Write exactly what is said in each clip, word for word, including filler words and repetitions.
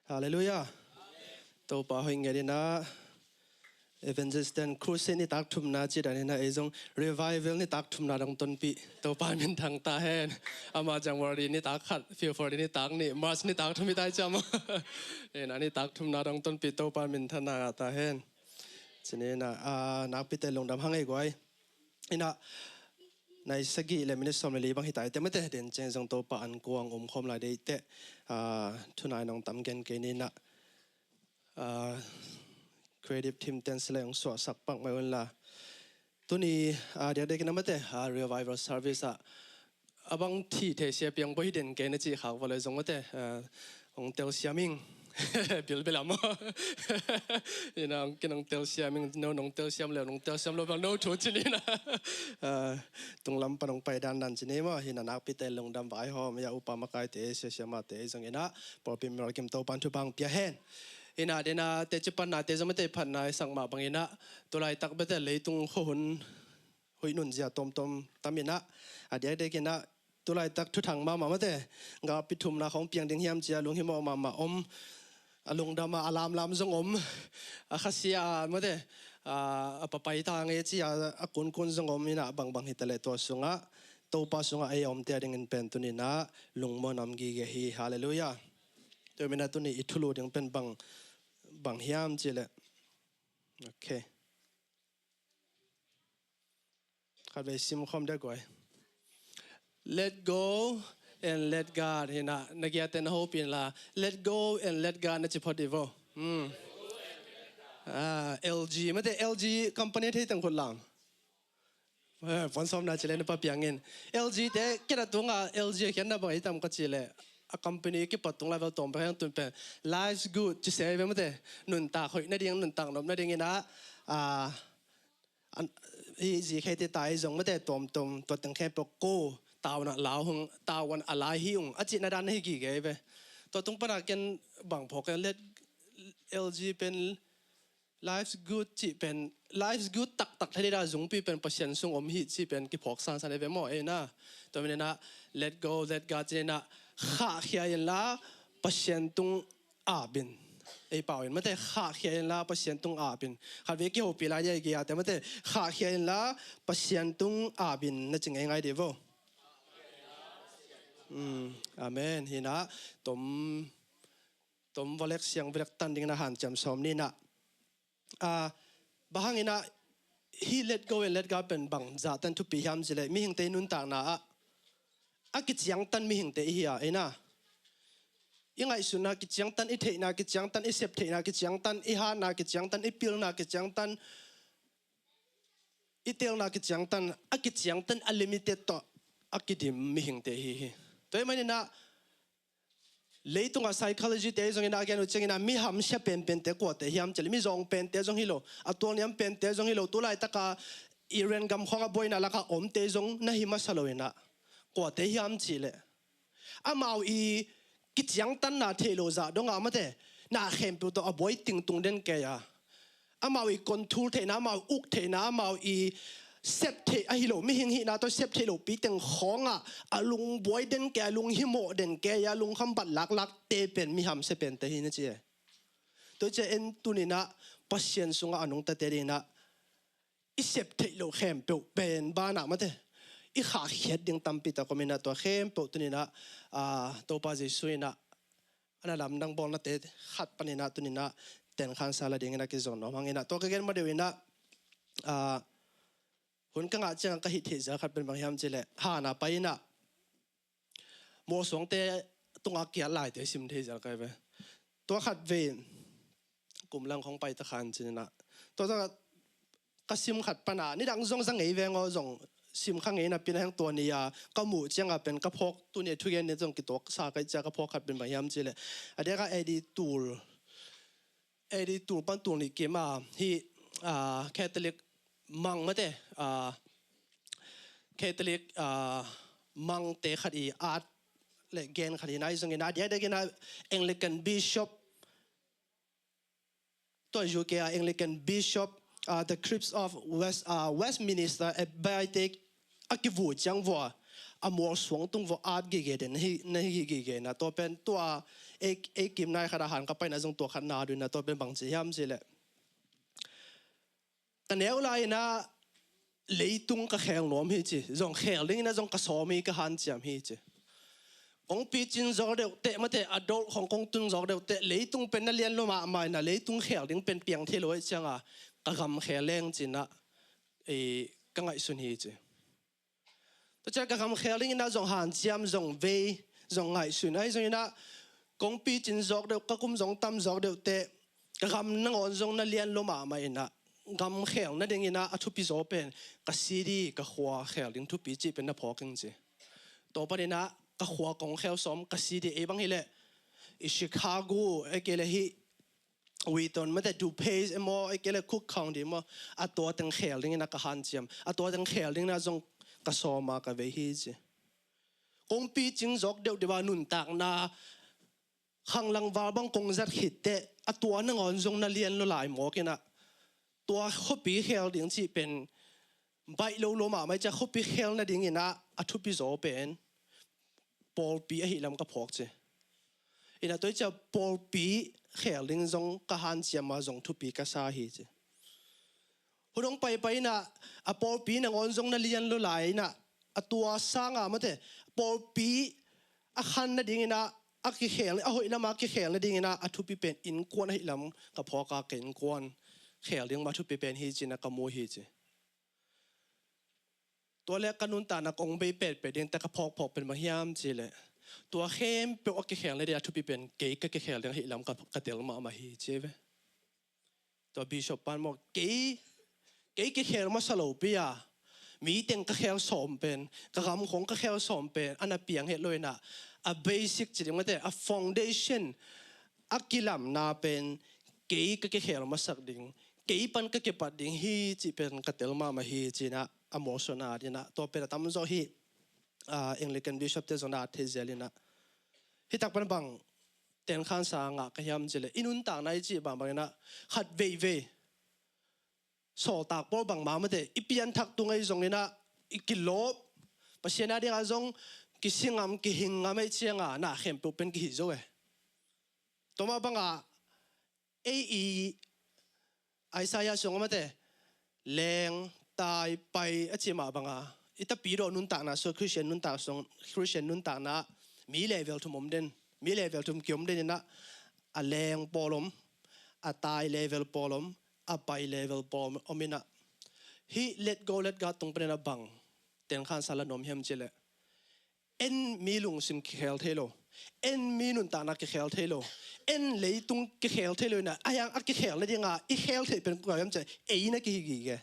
Halleluiah. Topa hoih nget in ah, Evangelist ten Crusade nitak thumna cih dan in ah, ei zong Revival nitak thumna dong tonpih Topa minthang ta hen. Ama January nitak khat, February nitak nih, March nitak thum hi ta hi ciam. In ah nitak thumna dong tonpih Topa minthang ta hen. Cih ni in ah, ah, nakpite lungdam hang ei guai. In ah, nai sagih le minute sawm le li bang hi ta hi teh mate, den ciang zong Topa an kuang um khawm lai dei teh, ah, thunai nong tam gen kei ni in ah, ah, creative team ten silai hong suahsak pak mai un la. Tuni, ah, diakdiak in ah mate, ah, revival service ah a bang thih thei sia piang pua hi den kei na cih khak vua le zong mate, ah, hong telsiam ing. Bilbel ah maw? In ah hong kin hong telsiam ing, no nong telsiam le nong telsiam lo bang no thu cih ni in ah. Ah, tunglam pan hong pai dandan cih ni maw? In ah nakpite lungdam vaihawm, ya upa makaite, sia siamate zong in ah, pawlpi mimal kim Topa in thupha hong pia hen. In ah, den ah, teci panna te zong mate phatna i sak mah bang in ah, tulaitak bete leitung khuahun huih nunzia tomtom tam in ah, a diakdiak in ah, tulaitak thuthang mahmah mate, galpi thumna khawng piang ding hiam ci-a lunghimawh mahmah om, a lungdam a, a lamlam zong om, a khasia a mate, a, a papai ta nge ci-a, a kunkun zong om in ah, bangbang hi ta leh tua sungah, Topa sungah ei a omte a dingin pen tuni in ah lungmuan a om gige hi. Halleluiah. Tua manin ah tuni i thulu ding pen bang, bang hiam cih leh, okay. Khatvei sim khawm dia guai. Let go and let God. Hi in ah, na giaten hopih in la, let go and let God na ci phot dih vo. Hmm. Ah, L G mate, L G company thei teng khut lam. Eh, puan sawmna ci leh na pa piang in. L G te, kei na tungah L G a khiatna bang hi tam ka cih leh, a company kipat tung lai vel tawm pek hang tun pen life's good ci se ve mate. Nuntak hoih nading, nuntak nop nading in ah, ah, an, i zi khei te ta i zong mate, tawmtawm tua teng khempeuh ko tau in ah lau hung, tau in ah a lai hi ung a cihna dan na hi gige ve. Tua tung pan ah ken bang phawk ken, let, L G pen life's good cih pen, life's good taktak thei ding a zungpi pen Pasian sung om hi cih pen kiphawk sansan ei ve maw, ei na. Tua manin ah let go, let God ci-in ah khahkhia in la Pasian tung ap in. Ei pau in mate, khahkhia in la Pasian tung ap in. Khatvei kihopih lai dia i giate mate, khahkhia in la Pasian tung ap in na ci ngeingai dih vo. Mm, amen. Hi in ah, tom, tom valek siang valek tan ding in ah hanciam sawm ni in ah. Ah, bang hang in ah, hih let go and let God pen bang zahtan thupi hiam cih leh, mihingte i nuntakna ah a kiciangtan mihingte i hi a, ei na. I ngaihsutna kiciangtan, i theihna kiciangtan, i sep theihna kiciangtan, i hatna kiciangtan, i pilna kiciangtan, i telna kiciangtan, a kiciangtan a limited tawh a kidim mihingte i hi hi. Tua ahih manin ah, leitungah psychology te zong in ah a gen uh ciangin ah, mi hamsia penpente kuate hiam cih leh, mi zawng pente zong hi lo, a tualniam pente zong hi lo, tu laitak a Iran gam khawng a buaina lak ah omte zong na hi masa lo in ah, kuate hiam cih leh, amau i kiciangtanna theih loh zah dong ah mate, na khempeuh tawh a buai tingtung den kei a, amau i control theihna, amau uk theihna, amau i sep theih ahi lo, mihing hihna tawh sep theih lopi teng khawng ah a lungbuai den kei, a lunghimawh den kei, a lungkham bat laklakte pen mi hamsia pente hi na ci e. Tua ciang en tuni in ah Pasian sungah a nungtate ding in ah i sep theih loh khempeuh pen banah mate, i khahkhiat ding tampi tak om in ah, tua khempeuh tuni in ah, ah, Topa Jesuh in ah a na lamdang bawlnate khat panin ah tuni in ah tenkhansa la ding in ah kizon nuam hang in ah, tua ka gen ma deuh in ah, ah, hun ka ngah ciang ka hih theih zel khat pen bang hiam cih leh, han a pai in ah mawhsuangte tungah kiat laite sim thei zel ka hi ve. Tua khatvei kum lang khawng pai ta khan cih in ah, tua, tua ka sim khat pan a, nidang zong za ngei veng aw, zong sim kha ngei napi in ah, heng tua ni a ka muh ciang a pen ka phawk, tuni a thugen ni zong kituaksa ka hih ciang ka phawk khat pen bang hiam cih leh, a diak a A D tul, A D tul pan tul nih kim a hih, ah, Catholic monk mate, ah, Catholic, ah, monk te khat i at le gen khat hi na, ahi zongin a diakdiak in ah Anglican bishop, tua U K a Anglican bishop, ah, the Crypt of West, ah, Westminster Abbey te a kivu ciang vua, a mual suang tung vawh at gige den na hi, na hi gige na. Tua pen tua ei, ei kim nai khat a han ka paina zong tua khat na dun na, tua pen bang ci hiam ci leh, ka neu lai-in ah leitung ka khel nuam hi ci, zong khel dingin ah zong ka sawm hi, ka hanciam hi ci. Kong picin zawk deuh teh mate, adult khong kong tun zawk deuh teh leitung pen na lian lua mahmah in ah leitung khel ding pen piang thei lo ahih ciangin ka gam khel leng ci-in ah, eh, ka ngaihsun hi ci. Tua ciang ka gam khel dingin ah zong hanciam, zong vei, zong ngaihsun ahi zongin ah kong picin zawk deuh, ka kum zong tam zawk deuh teh ka gam nangawn zong na lian lua mahmah in ah gam khel nadingin ah a thupi zaw pen ka city, ka khua khel ding thupi cih pen na phawk ing ci. Tua panin ah ka khua kong khel sawm, ka city ei bang hi leh i Chicago, ei kei leh hih Wheaton mate, DuPage emaw, ei kei leh Cook County emaw, a tua teng khel dingin ah ka hanciam, a tua teng khel dingin ah zong ka sawm a ka vei hi ci. Kong picing zawk deuh deuh a nuntakna khanglang val bang kong zat khit teh a tua nangawn zong na lian lua lai mawk in ah tua khuapi khel ding cih pen baih lo lua mahmah ahih ciang khuapi khel nadingin ah a thupi zaw pen pawlpi ahih lam ka phawk ci. In ah tua ahih ciang pawlpi khel ding zong ka hanciam a zong thupi ka sa hi ci. Hun hong paipai in ah a pawlpi nangawn zong na lian lua lai in ah a tua sanga mate, pawlpi a khan nadingin ah a kikhel, a hoih lam a kikhel nadingin ah a thupi pen innkuan ahih lam ka phawk a, ka innkuan khel ding mah thupi pen hi ci-in ah ka mu hi ci. Tua leh ka nuntakna kong bei petpet ding teh ka phawkphawk pen bang hiam ci leh, tua khempeuh a kikhel nading a thupi pen kei ka kikhel ding ahih lam ka, ka tel mahmah hi ci ve. Tua bishop pan maw, kei, kei kikhel masa lopi a, mi teng ka khel sawm pen, ka gam khong ka khel sawm pen a na piang het lo in ah a basic ci ding mate, a foundation, a kilamna pen kei ka kikhel masak ding, kei pan ka kipat ding hi cih pen ka tel mahmah hi ci-in ah a mawsuahna dingin ah tua pen a tamzaw hih, ah, Anglican bishop te zong na thei zel in ah. Hih tak pan bang tenkhansa ngah ka hiam ci leh, i nuntakna i cih bangbang in ah khat veivei sawltak pawl bangmah mate, i pianthak tung ahi zongin ah i kilawp, Pasian a dingah zong kisi ngam, kihing ngam ahih ciangin na khempeuh pen kihi zo e. Tua mah bangah ei i Isaiah sungah mate, leng, tai, pai a ci mah bangah i tapidaw nuntakna sung, Christian nuntak sung, Christian nuntakna mi level thum om den, mi level thum kiom den in ah, a leng pawl om, a tai level pawl om, a pai level pawl om in ah, hih let go let God tung panin ah bang tenkhansa la nuam hiam ci leh, en mi lungsim kikhel thei lo, en mi nuntakna kikhel thei lo, en leitung kikhel thei lo in ah, a hiang a kikhel nading a i khel theih pen kua hiam ci leh ei na kihi gige.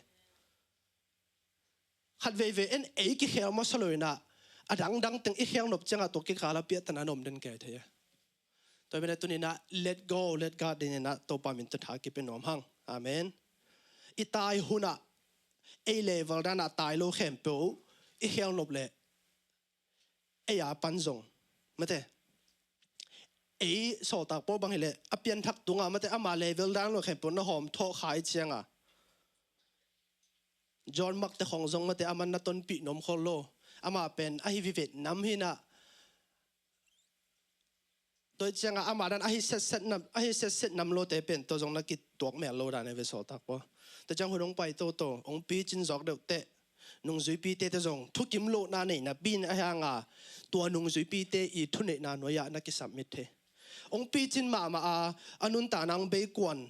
Khat veivei en ei kikhel masa lo in ah, a dangdang teng i khel nop ciangin tua kikal ah piahtana na om den kei thei e. Tua manin ah tuni in ah let go let God dingin ah Topa min tawh tha kipia nuam hang. Amen. I tai hun ah ei level dan a tai lo khempeuh i khel nop leh ei a pan zong mate, ei sawltak pawl bang hi leh a pianthak tungah mate, ama level dan lo khempeuh na hawm thawh kha ahih ciangin, John Mark te khong zong mate, aman na tonpih nuam khol lo. Ama pen ahi vivet nam hi in ah, tua ahih ciangin ama dan ahi setset nam, ahi setset nam lote pen tua zong na kituak mel lo dan e ve sawltak pawl. Tua ciang hun hong pai toto, hong picin zawk deuh teh, nungzuipite te zong thukim lohna nei napi in a hiang a, tua nungzuipite i thuneihna nuai-ah na kisubmit thei. Hong picin mahmah a, a nuntakna hong bei kuan,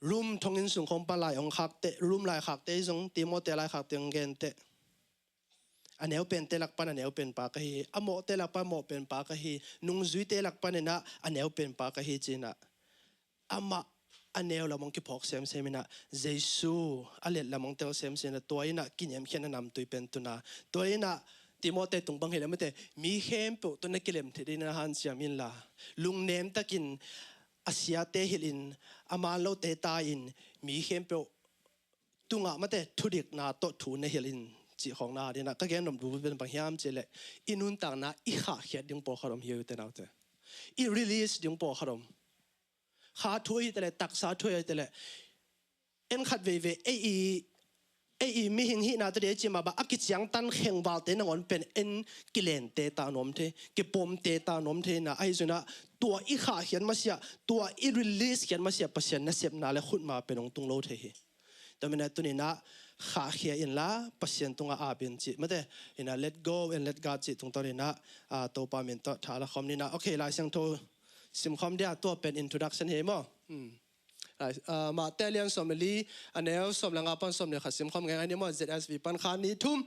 Rom thonginn sung khong pan lai hong khak teh, Rom laikhakte zong, Timoti laikhakte hong gen teh, a neu pente lak pan a neu penpa ka hi, a mawhte lak pan a mawh penpa ka hi, nungzuite lak panin ah a neu penpa ka hi ci-in ah, amah a neu lam hong kiphawk semsem in ah, Jesu a let lam hong tel semsem in ah, tua in ah kiniamkhiatna namtui pen tun a, tua in ah Timoti tung bang hi leh mate, mi khempeuh tawh na kilem theih dingin na hanciam inla, lungnem takin a siate hilh in, a man lote tai in, mi khempeuh tungah mate, thudikna tawh thu na hilh in, cih khawng na dingin ah ka gen nop duh pen bang hiam cih leh, i nuntakna i khahkhiat ding pawlkhat om hi, ute naute. I release ding pawlkhat om. Kha thu ahi ta leh, taksa thu ahi ta leh, en khat veivei ei i ei i mihing hihna tawh dei cih mah bang a kiciangtan khengvalte nangawn pen en kilente ta nuam thei, kipawmte ta nuam thei ina, ahi zongin ah tua i khahkhiat masiah, tua i release khiat masiah Pasian nasepna le khutma pen hong tung lo thei hi. Tua manin ah tuni in ah khahkhia inla Pasian tungah ap in cih mate, ina let go and let God cih tungtawn in ah, ah, Topa min tawh tha la khawm ni ina. Okay, Lai Siangtho simkhawm dia, tua pen introduction hi maw. Hmm. Lai, ah, Mate a lian sawm le li, a neu sawm le nga pan sawm le khat simkhawm ngei ni maw, Z S V pan khat ni thum.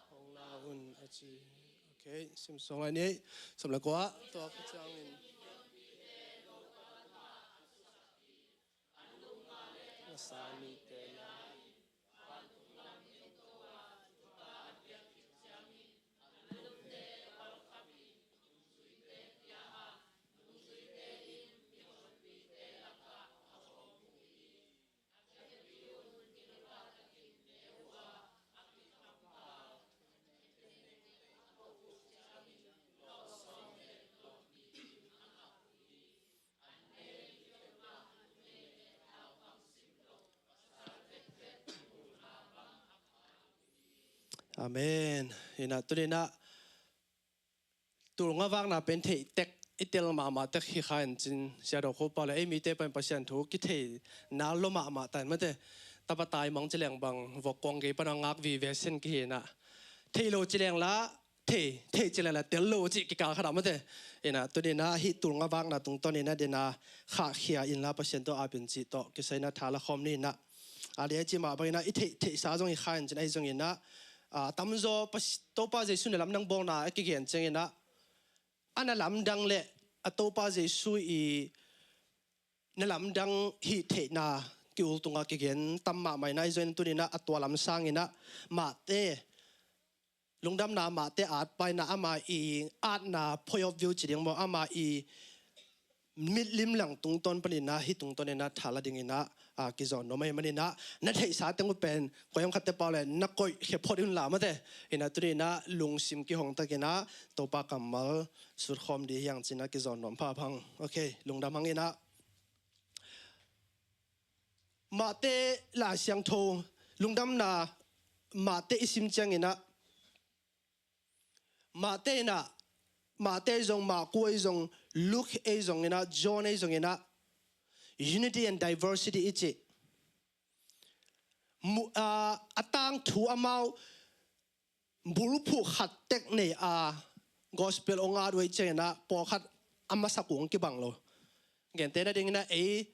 Hong la un a ci. Okay, sim sawm lai ni. Sawm le kua, tua ka ciangin. Nasa mite la. Amen. Ina, tuni in ah tulngavakna pen theih tek, i tel mahmah tek hi kha in cin, Sia Do Kho Pa le ei mite pen Pasian thu kitheihna lua mahmah ta in mate. Tapa taimang ci leng bang vok kuang gei pan a ngak vive sin kihi in ah, theih lo ci leng la, thei, thei ci leng la tel lo cih kikal khat ah mate. Ina, tuni in ah hih tulngavakna tungtawn in ah dena khahkhia inla Pasian tawh ap in cih tawh kisai in ah tha la khawm ni in ah. A dei a ci mah bangin ah i theih, theihsa zong hi kha in cin, ahi zongin ah, ah, a tamzaw Pas-, Topa Jesu na lamdang bawlna a kigen ciangin ah, a na lamdang le a Topa Jesu i na lamdang hih theihna ki-ul tungah kigen tam mahmah in ah, ahi zongin tuni in ah a tua lam sangin ah Mate lungdamna, Mate atpaina, ama i atna point of view ci ding maw, ama i mitlimlang tungtawn panin ah, hih tungtawn in ah tha la dingin ah, ah, kizawn nuam ahih manin ah, na theihsa teng uh pen koi om khatte pau le na koih khia phot un la mate. Ina, tuni in ah lungsim kihong takin ah Topa kammal sutkhawm ding hi hang cin ah kizawn nuam pha phang. Okay, lungdam hang in ah. Mate Lai Siangtho, lungdamna Mate i sim ciangin ah, Mate in ah, Mate ei zong, Marku ei zong, Luke ei zong in ah, John ei zong in ah, unity and diversity i cih. Mu-, ah, a tangthu amau bulphuh khat tek nei a gospel hong at uh ahih ciangin ah pawlkhat a masa kung kibang lo. Gentehna dingin ah ei,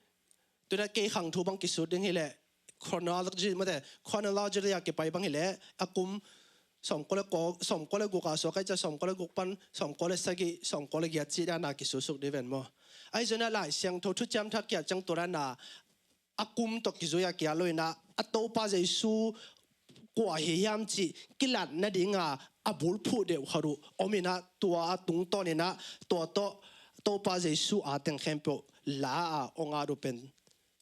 tuni in ah kei khang thu bang kisut ding hi leh chronology mate, chronology a kipai bang hi leh a kum sawmkua le kua, sawmkua le guk a suak ahih ciang sawmkua le guk pan sawmkua le sagih, sawmkua le giat cih dan a kisutsuk ding ven maw. Ahi zongin ah Lai Siangtho thuciam thak kiat ciang tua dan a a kum tawh kizui a kia lo in ah, a Topa Jesu kua hi hiam cih kilat nading a, a bulphuh deuh khat uh om in ah, tua a tungtawn in ah, tua tawh Topa Jesu a teng khempeuh la a hong at uh pen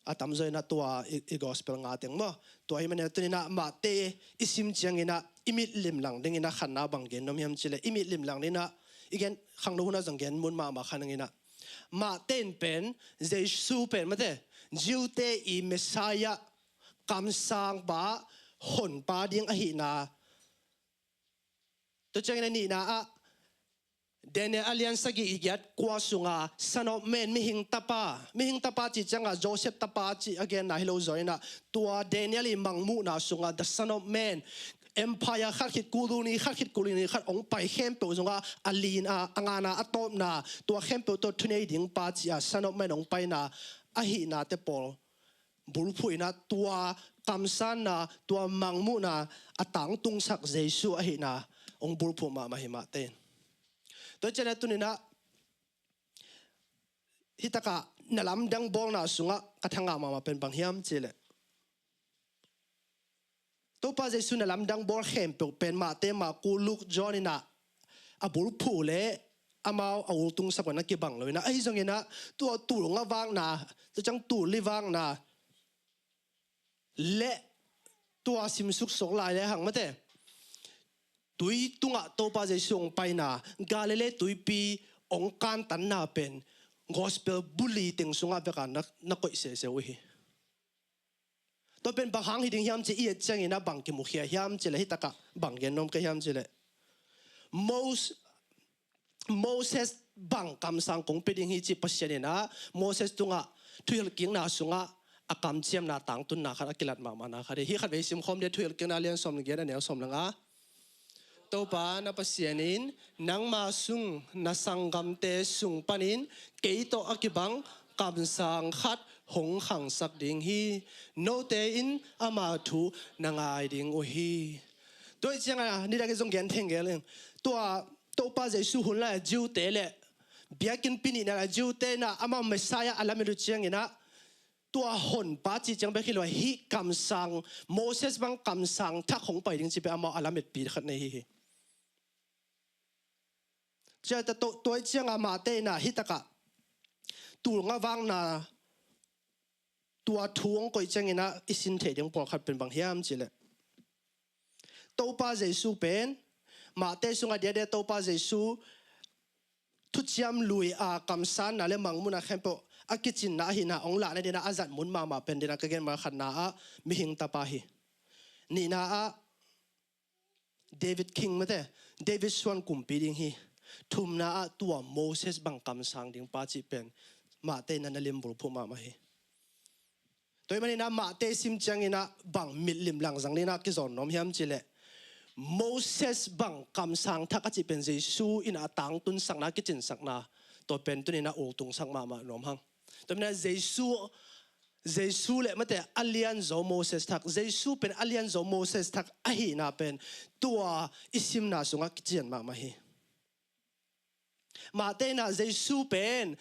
a tamzaw in ah tua i, i gospel nga teng maw. Tua ahih manin ah tuni in ah Mate i sim ciangin ah i mitlimlang dingin ah khatna bang gen nuam hiam cih leh, i mitlimlang dingin ah i gen khangno hun ah zong gen mun mahmah kha ning in ah, Mate in pen Jesu pen mate, Jew-te i Messiah, kamsangpa, honpa ding ahihna. Tua ciangin a nihna ah Daniel a lian sagih giat kua sunga Son of Man, mihing tapa, mihing tapa cih ciangah Joseph tapa cih a genna hi lo zaw in ah, tua Daniel i mangmuhna sungah the Son of Man, empire khat khit, kuluni khat khit, kuluni khat hong pai khempeuh zongah a lina, a ngana, a tawpna, tua khempeuh tawh thunei ding pa cih a Son of Man hong paina ahihnate pawl bulphuh in ah, tua kamsanna, tua mangmuhna a tangtungsak Jesu ahihna hong bulphuh mahmah hi Mate in. Tua ciangin ah tuni in ah Hih takah na lamdang bawlna sungah ka thangah mahmah pen bang hiam cihleh, Topa Jesu na lamdang bawl khempeuh pen Mate, Maku, Luk, John inah a bulphuh le amau a ultungsak uh na kibang lo inah, ahi zonginah tua tul nga vakna, tua ciang tul li vakna le tua simsuk suak lai le hang mate, tui tungah Topa Jesu hong paina, Galilee tuipi hong kantanna pen gospel buli teng sungah vekah na, na koih sese uh hi. Tua pen bang hang hi ding hiam cih i et cianginah bang kimukhia hiam cihleh, hih takah bang gen nuam ka hiam cihleh, Mos- Moses bang kamsang kong pia ding hi cih Pasian inah Moses tungah thuhilhkikna sungah a kamciamna tangtunna khat a kilat mahmahna khat hi. Hih khatvei simkhawm dia, Thuhilhkikna lian sawm le giat, a neu sawm le nga. Topa na Pasian in nangma sung na sanggamte sung panin kei tawh a kibang kamsang khat hong khangsak ding hi. Note in ama thu na ngai ding uh hi. Tua ih ciangah nidang i zong gen theng gel in. Tua Topa Jesu hun lai-ah Jew-te le biakinnpi nihna lai-ah Jew-te inah amau Messiah a lamet uh cianginah tua honpa cih ciang bek hi lo, hih kamsang, Moses bang kamsang thak hong pai ding cih pen amau a lametpi khat nei hi hi. Cia ta to, tua ih ciangah Mate inah hih takah tul nga vakna tua thu hong koih cianginah i sin theih ding pawlkhat pen bang hiam cihleh, Topa Jesu pen Mate sungah diakdiak Topa Jesu thuciam lui a kamsanna le mangmuhna khempeuh a kicinna ahihna hong lahna dinah a zat mun mahmah pen dinah ka gen ma khatna ah mihing tapa hi. Nihna ah David King mate, David suan kumpi ding hi. Thumna ah tua Moses bang kamsang ding pa cih pen Mate inah na limbulphuh mahmah hi. Tua ih maninah Mate sim cianginah bang mitlim langzang dinah kizawn nuam hiam cihleh, Moses bang kamsang thak a cih pen Jesu inah a tangtunsakna, kicinsakna, tua pen tuninah ultungsak mahmah nuam hang. Tua maninah Jesu, Jesu le mate a lianzaw Moses thak, Jesu pen a lianzaw Moses thak ahihna pen tua i simna sungah kician mahmah hi. Mate inah Jesu pen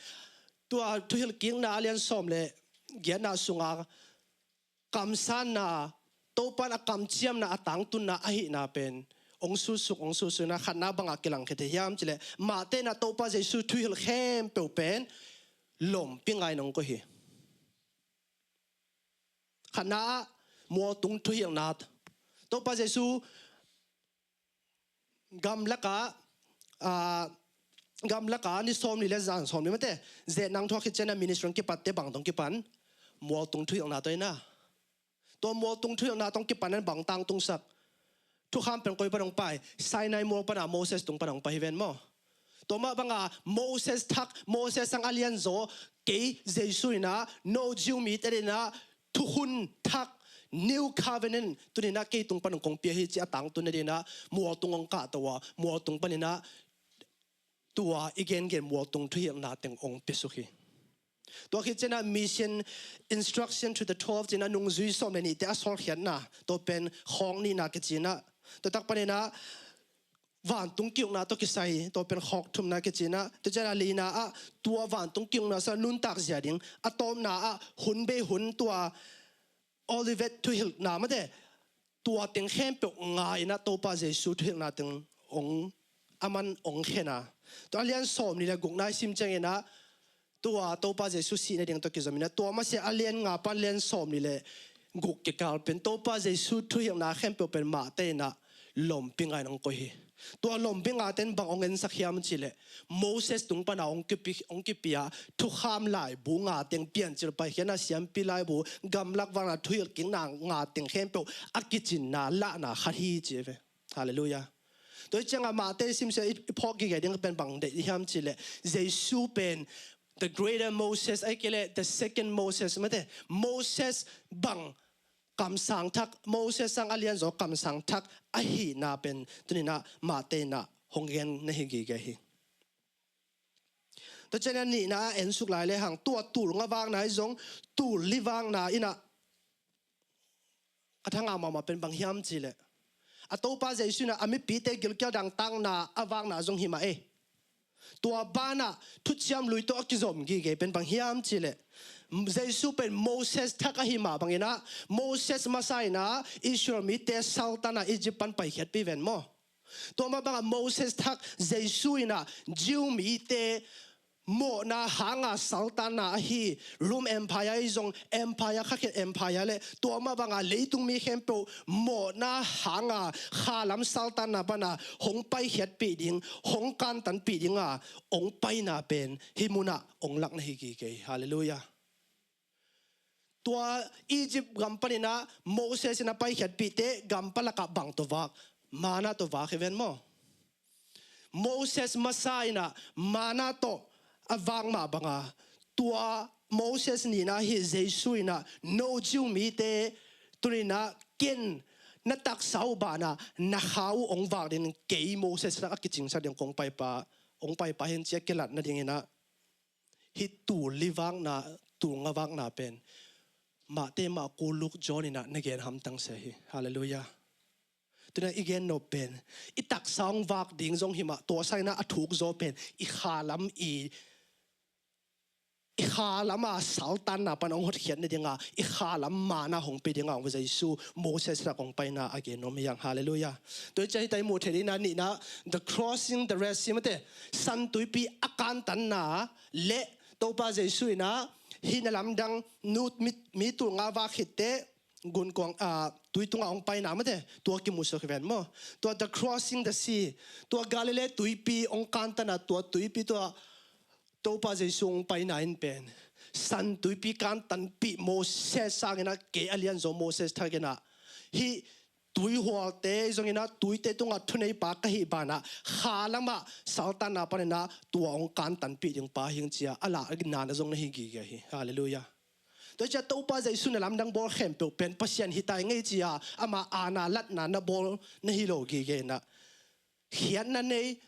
tua Thuhilhkikna a lian sawm le giatna sunga kamsanna, Topa in a kamciamna a tangtunna ahihna pen hong sutsuk, hong sutsuk inah khatna bangah kilangkhia thei hiam cihleh, Mate inah Topa Jesu thuhilh khempeuh pen lompi ngai-in hong koih hi. Khatna ah mualtung thuhilhna, Topa Jesu gamlakah, ah, gamlakah ni sawmli le zan sawmli mate, zehna hong thuak khit ciangin a ministry hong kipatte bang tawh hong kipan, mualtung thuhilhna tawh inah. Tua mualtung thuhilhna tawh hong kipan in bang tangtungsak, thukham pen koi pan hong pai, Sinai mual pana Moses tung pan hong pai hi ven maw. Tua mah banga Moses thak, Moses sang a lianzaw kei Jesu inah, no Jew mite dinah thukhun thak, New Covenant tuninah kei tung pan hong kong pia hi cih a tangtunna dinah mualtung hong kahto a, mualtung paninah tua i gengen mualtung thuhilhna teng hong piasuk hi. Tua khit ciangin a Mission Instruction to the Twelve ci-in a nungzui sawm le nihte a sawlkhiatna, tua pen khawk nihna kici-in a, tua tak panin a vantung ki-ukna tawh kisai, tua pen khawk thumna kici-in a, tua ciangin a lina ah tua vantung ki-ukna sungah nuntak zia ding, a tawpna ah hun bei hun tua Olivet thuhilhna mate, tua teng khempeuh nga-in a Topa Jesu thuhilhna teng hong, aman hong khen a. Tua a lian sawmnih le gukna i sim ciangin a, tua Topa Jesu sihna ding tawh kizom in a, tua masiah a lian nga pan lian sawmnih le guk kikal pen Topa Jesu thuhilhna khempeuh pen Mate in a lompi ngai-in hong koih hi. Tua lompi nga ten bang hong ensak hiam cih leh, Moses tung pan a hong kipi, hong kipia thukham laibu nga teng, Piancil Paikhiatna, Siampi Laibu, Gamlak Vakna, Thuhilhkikna nga teng khempeuh a kicinna, lahna khat hi ci ve. Halleluiah. Tua hi ciangin a Mate simsia i, i phawk gige ding pen bang deih hiam cih leh, Jesu pen the greater Moses, ahih kei leh the second Moses mate, Moses bang kamsang thak, Moses sang a lianzaw kamsang thak ahihna pen tuni-in a Mate in a hong gen na hi gige hi. Tua ciangin a nihna a ensuk lai lehang, tua tul nga vakna hi zong, tul li vakna in a, ka thangah mahmah pen bang hiam cih leh, a Topa Jesu in a, a mipite gilkial dangtakna a vakna zong hi mah ei. Tua banah thuciam lui tawh a kizom gige pen bang hiam cihleh, Jesu pen Moses thak ahi mah banginah, Moses masa inah Israel mite saltanna Egypt pan paikhiatpih ven maw. Tua mah bangah Moses thak Jesu inah Jew mite mawhna hanga saltanna ahi Rome Empire ahi zong empire, khakhiat empire le tua mah banga leitung mi khempeuh mawhna hanga khalam saltanna pana hong paikhiatpih ding, hong kantanpih dinga hong paina pen hih munah hong lak na hi gige hi. Halleluiah. Tua Egypt gam paninah Moses inah paikhiatpihte gam palakah bang tawh vak? Manna tawh vak hi ven maw. Moses masa inah manna tawh a vak mah banga, tua Moses nihna hi Jesu inah, no Jew mite tuninah ken na taksa uh banah na kha uh hong vak ding, kei Moses inah a kicingsak ding kong paipa, hong paipa hin cia kilat nadinginah hih tul li vakna, tul nga vakna pen Mate, Marku, Luk, John inah na gen hamtang se hi. Halleluiah. Tuna i gen nop pen i taksa hong vak ding zong himah, tua sanginah a thuk zaw pen i khalam i i khalama saltanna pan hong hotkhiat nadinga i khalam manna hong pi dinga hong Jesu Moses lak hong paina a gen nuam hi hang. Halleluiah. Tua i cia hita i muh thei dingna nihna, the crossing the Red Sea mate, San Tuipi a kantanna le Topa Jesu inah hih na lamdang nu mi, mi tul nga vak khitte gunkuang, ah, tui tunga hong paina mate, tua kimusuak hi ven maw. Tua the crossing the sea, tua Galilee tuipi hong kantanna, tua tuipi tua Topa Jesu hong paina in pen San Tuipi kantanpih Moses sanginah, kei a lianzaw Moses thakinah hih tuihualte zonginah tuite tungah thuneipa ka hih banah khalamah saltanna paninah tua hong kantanpih ding pa hing cia a lahna na zong na hi gige hi. Halleluiah. Tua i cia Topa Jesu na lamdang bawl khempeuh pen Pasian hi tai ngei cia ama aana latna na bawl na hi lo gige inah, khiatna nei,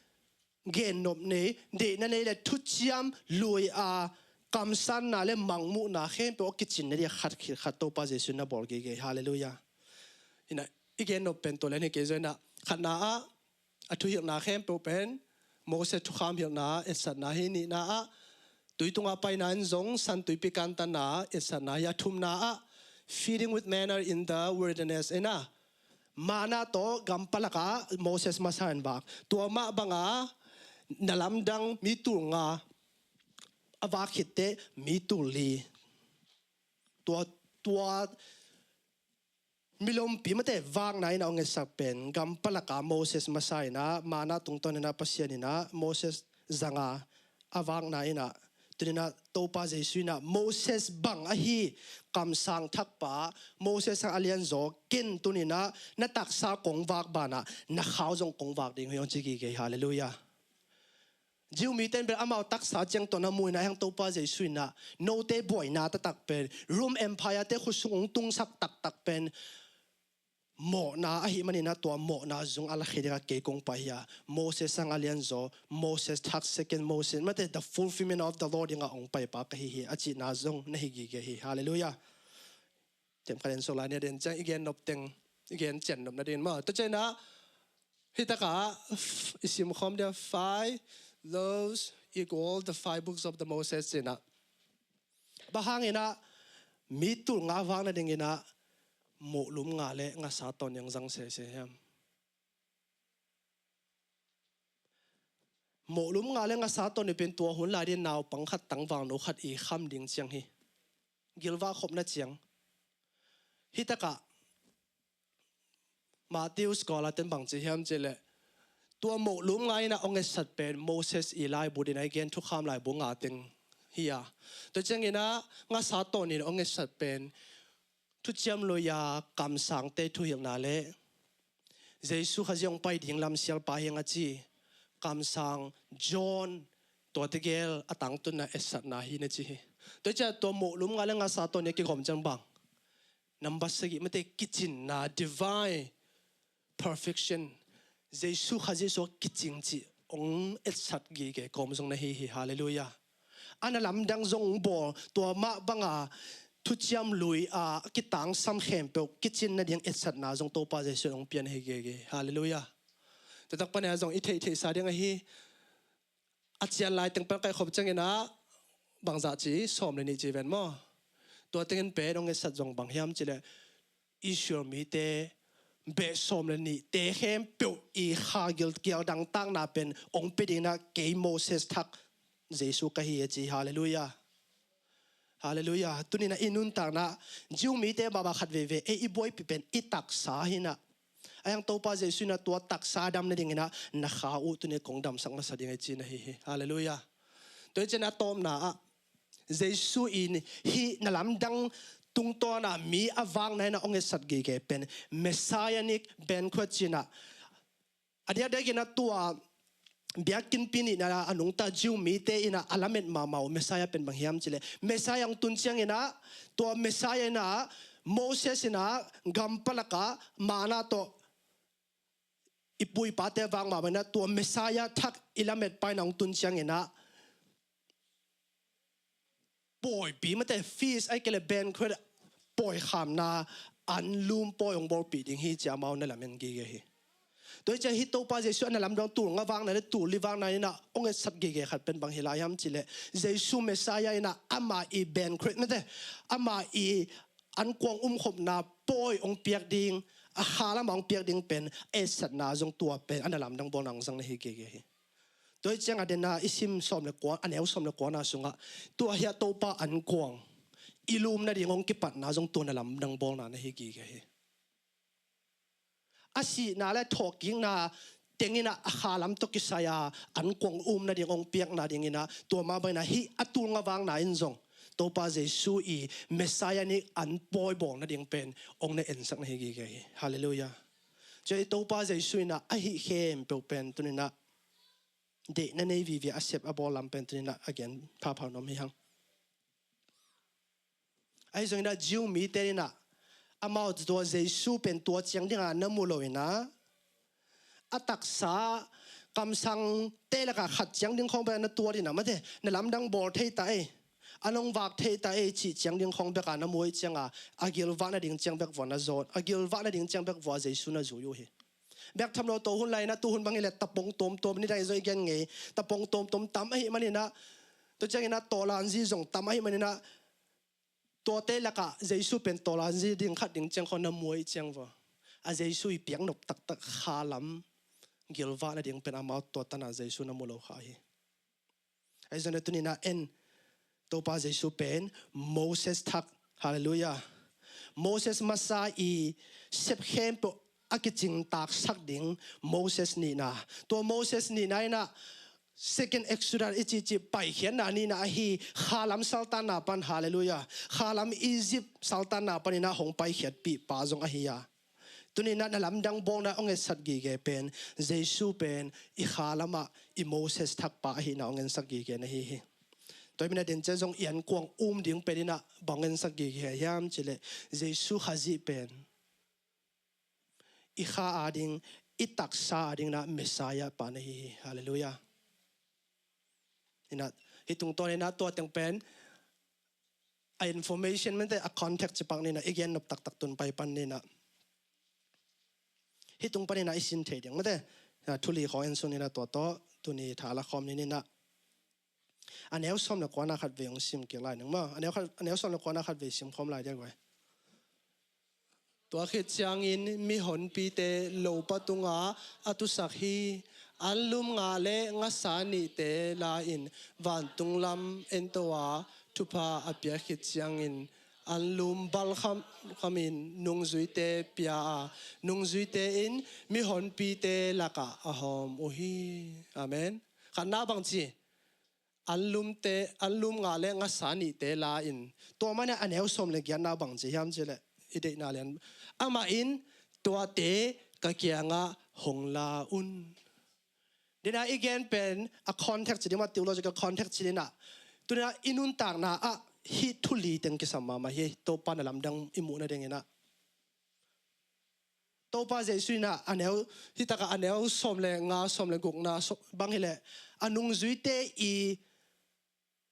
gennop nei, deihna nei le thuciam lui a kamsanna le mangmuhna khempeuh a kicinna dia khat khit khat Topa Jesu na bawl gige hi. Halleluiah. Inah i gennop pen tua len hi kei zo inah, khatna ah a thuhilhna khempeuh pen Moses thukham hilhna, etsatna hi. Nihna ah tui tunga paina in zong San Tuipi kantanna, etsatna hi. A thumna ah feeding with manna in the wilderness inah, manna tawh gam palakah Moses masa in vak, tua mah banga na lamdang mi tul nga a vak khitte mi tul li, tua, tua milompi mate vakna inah hong etsak pen gam palakah Moses masa inah, manna tungtawn inah Pasian inah Moses zanga a vakna inah, tuninah Topa Jesu inah Moses bang ahi kamsang thakpa, Moses sang a lianzaw ken tuninah na taksa kong vak banah na kha uh zong kong vak ding hi hong ci gige hi. Halleluiah. Jew mite in bel amau taksa ciang tawh na mu inah, hang Topa Jesu inah note buaina taktak pen, Rome Empire te khutsung hong tungsak taktak pen mawhna ahih maninah tua mawhna zung a lakhia dingah kei kong pai hi a, Moses sang a lianzaw, Moses thak, second Moses mate, the fulfillment of the law dingah hong paipa ka hi hi a cihna zong na hi gige hi. Halleluiah. Tem khat en suk lai ni a den ciang i gen nop teng, i gen cian nop nading maw. Tua cianah hih takah i simkhawm dia five laws equal the five books of the Moses cinah. Bang hanginah mi tul nga vak nadinginah mohlum nga le ngasa tawn ding zang sese hiam? Mohlum nga le ngasa tawn ni pen tua hun lai ding naupang khat tangvalno khat i kham ding ciang hi. Gilvah khopna ciang. Hih takah Matthew scholar ten bang ci hiam cihleh, tua mohlum nga inah hong etsat pen Moses i laibu dinah i gen thukham laibu nga teng hi a. Tua cianginah ngasa tawn in hong etsat pen thuciam lui-a kamsangte thuhilhna le Jesu Khazih hong pai ding lamsialpa hiang a ci kamsang John, tua tegel a tangtunna etsatna hi na ci hi. Tua ciah tua mohlum nga le ngasa tawn ni a kigawm ciang bang? Nambat sagih mate kicinna, divine perfection. Jesu Khazih sua kicing cih hong etsat gige kawm zong na hi hi. Halleluiah. A na lamdang zong hong bawl, tua mah banga thuciam lui a kitangsam khempeuh kicin nading etsatna zong Topa Jesu in hong pia na hi gige. Halleluiah. Tua tak pan a zong i theihtheihsa ding ahi. a cian lai teng pen kaikhop ciangin ah bangzah ci, sawm le nih ci ven maw? Tua tengin pen hong etsat zong bang hiam cih leh Israel mite beh sawm le nihte khempeuh i kha gil, gil dangtakna pen hong pia dingin ah kei Moses thak Jesu ka hi a ci. Halleluiah. Halleluiah. Tuni-in ah i nuntakna, Jew mite mahmah khat veve, ei i buaipih pen i taksa hi-in ah, a hiang Topa Jesu in ah tua taksa a dam nadingin ah na kha uh tuni kong damsak masa ding hi ci-in ahi hi. Halleluiah. Tua hi ciangin a tawpna ah Jesu in hih na lamdang tungtawn a mi a vakna in ah hong etsat gige pen Messianic banquet ci-in ah, a diakdiakin ah tua biakinnpi nihna a nungta Jew mite in ah a lamet mahmah uh Messiah pen bang hiam cih leh, Messiah hong tun ciangin ah, tua Messiah in ah Moses in ah gampalak ah manna tawh i pu i pate vak mah bangin ah tua Messiah thak i lametpa in ah hong tun ciangin ah pawipi, mate, feast ahih kei leh banquet, pawi khamna, anlum pawi hong bawlpih ding hi ci-a amau na lamen gige hi. Tua hi ciang hih Topa Jesu a na lamdang tul nga vakna le tul li vakna in ah hong etsat gige khat pen bang hi lai hiam cih leh, Jesu Messiah in ah ama i banquet, mate, ama i ankuang umkhopna pawi hong piak ding, a kha lamah hong piak ding pen etsatna zong tua pen a na lamdang bawlna hong zang na hi gige hi. Tua hi ciang a den a i sim sawm le kua, a neu sawm le kuana sungah tua hiah Topa ankuang i lum nading hong kipatna zong tua na lamdang bawlna na hi gige hi. A sihna le thawhkikna tengin ah a kha lam tawh kisai a ankuang um nading hong piakna dingin ah tua mah bangin ah hih a tul nga vakna in zong Topa Jesu i Messianic an pawi bawl nading pen hong na ensak na hi gige hi. Halleluiah. Tua i Topa Jesu in ah a hih khempeuh pen tuni-in ah deihna nei vive a sep a bawl lam pen tuni-in ah a gen phapha nuam hi hang. Ahi zongin ah Jew mite in ah amau tua Jesu pen tua ciang dingin na mu lo-in ah, a taksa kamsangte lakah khat ciang ding khawng bek na tuat in ah, mate, na lamdang bawl thei ta ei, a nong vak thei ta ei cih ciang ding khawng bek a na mu ahih ciangin a gilvah nading ciang bek vua na zawt, a gilvah nading ciang bek vua Jesu na zui uh hi. Biak tham lo to hun lai-in ah tu hun bang hi leh tapong tuamtuam, nidang i zaw i gen ngei, tapong tuamtuam tam ahih manin ah, tua ciangin ah tawlanzi zong tam ahih manin ah, tuate lakah Jesu pen tawlanzi ding khat ding ciang khawng na mu ahih ciang vua a Jesu i piak nop taktak kha lam gilvah nading pen amau tua tan a Jesu na mu lo kha hi. Ahi zongin tuni-in ah en, Topa Jesu pen Moses thak. Halleluiah. Moses masa i sep khempeuh a kicingtaksak ding Moses nihna. Tua Moses nihna in ah Second Exodus i cihcih paikhiatna nihna ahi, kha lam saltanna pan, halleluiah, kha lam Egypt saltanna panin ah hong paikhiatpih pa zong ahi a. Tuni-in ah na lamdang bawlna hong etsat gige pen Jesu pen i kha lamah i Moses thakpa ahihna hong ensak gige na hi hi. Tua hi manin ah den ciang zong i ankuang um ding pen in ah bang hong ensak gige hiam cih leh Jesu Khazih pen i kha ading, i taksa ading in ah Messiah pa na hi hi. Halleluiah. In ah hih tungtawn in ah tua teng pen a information, mate, a context ci pak ni-in ah i gen nop taktak tun pai pan ni-in ah. Hih tung panin ah i sin thei ding, mate, a thu li khawng en sun ni-in ah tua tawh tuni tha la khawm ni-in ah. A neu sawm le kuana khat vei hong sim kik lai ning maw. A neu khat, a neu sawm le kuana khat vei sim khawm lai dia guai. Tua khit ciangin mihonpite lopa tungah a tusak hi. Anlum ngah le ngasa nihte la-in vantung lam ento a, thupha a piak khit ciangin anlum balkham khamin nungzuite pia a, nungzuite in mihonpite lakah a hawm uh hi. Amen. Khatna bang ci? Anlumte, anlum ngah le ngasa nihte la-in. Tua manin ah a neu sawm le giatna bang ci hiam cih leh, i deihna lian, amah in tuate ka kiangah hong la un. Den a i gen pen a context ci ding maw, theological context ci ding ah, tuni-in ah i nuntakna ah hih thu li teng kisam mahmah hi. Topa na lamdang i muh nadingin ah Topa Jesu in ah a neu, hih takah a neu sawm le nga, sawm le gukna bang hi leh a nungzuite i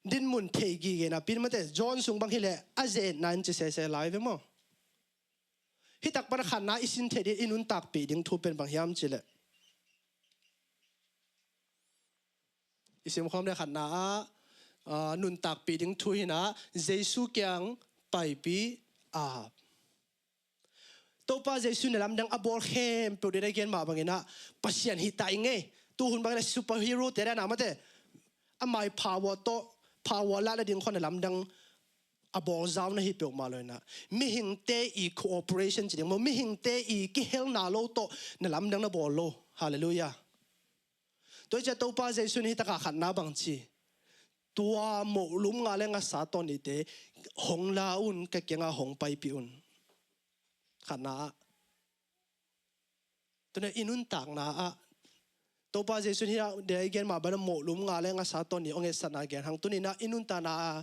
dinmun thei gige napi-in, mate, John sung bang hi leh a ze-etna in ci sese lai ve maw. Hih tak pan a khatna i sin thei ding, i nuntakpih ding thu pen bang hiam cih leh, I simkhawm le khatna ah, ah, nuntakpih ding thu hi-in ah, Jesu kiang paipih, ap. Topa Jesu na lamdang a bawl khempeuh, dena i gen mah bangin ah, Pasian hi ta ing ei. Tuhun bangin ah superhero te dan a mate, ama' power tawh, power lah nading khawng na lamdang a bawl zau na hi peuhmah lo-in ah, mihingte' cooperation ci ding maw, mihingte' kihelna lo tawh na lamdang na bawl lo. Halleluiah. Tua hi ciang Topa Jesu in hih takah khatna bang ci, tua mohlum nga le ngasa tawh nihte hong la un, ka kiangah hong paipih un. Khatna ah. Tuni-in i nuntakna ah, Topa Jesu in hih dena i gen mah bangin ah mohlum nga le ngasa tawh nih hong etsakna gen hang, tuni-in ah i nuntakna ah,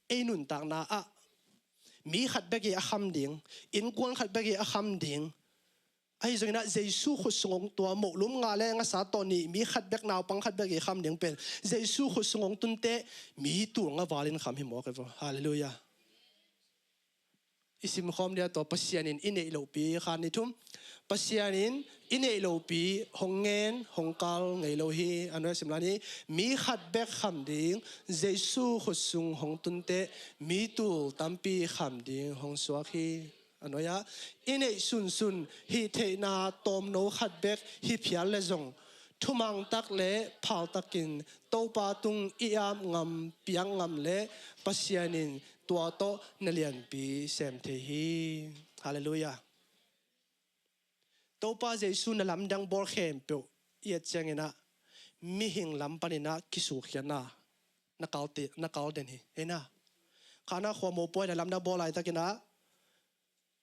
ei nuntakna ah, mi khat bek in a kham ding, innkuan khat bek in a kham ding, ahi zongin ah Jesu khut sung hong, tua mohlum nga le ngasa tawh nih, mi khat bek, naupang khat bek in kham ding pen, Jesu khut sung hong tun teh, mi tul nga valin kham hi mawk hi vo. Halleluiah. I simkhawm dia, tua Pasian in i neih lohpi kha ni thum. Pasian in i neih lohpi hong ngen, hong kal ngei lo hi. A nuai ah sim lai ni. Mi khat bek kham ding, Jesu khut sung hong tun teh, mi tul tampi kham ding hong suak hi. A nuai ah, i neih sunsun hih theihna tawmno khat bek hi phial leh zong, thumang tak le phal takin Topa tung i ap ngam, piak ngam leh Pasian in tua tawh na lianpi sem thei hi. Halleluiah. Topa Jesu na lamdang bawl khempeuh i et ciangin ah, mihing lam panin ah kisukkhiatna na kal te, na kal den hi. Hei na. Kha na khua mopawi na lamdang bawl laitakin ah,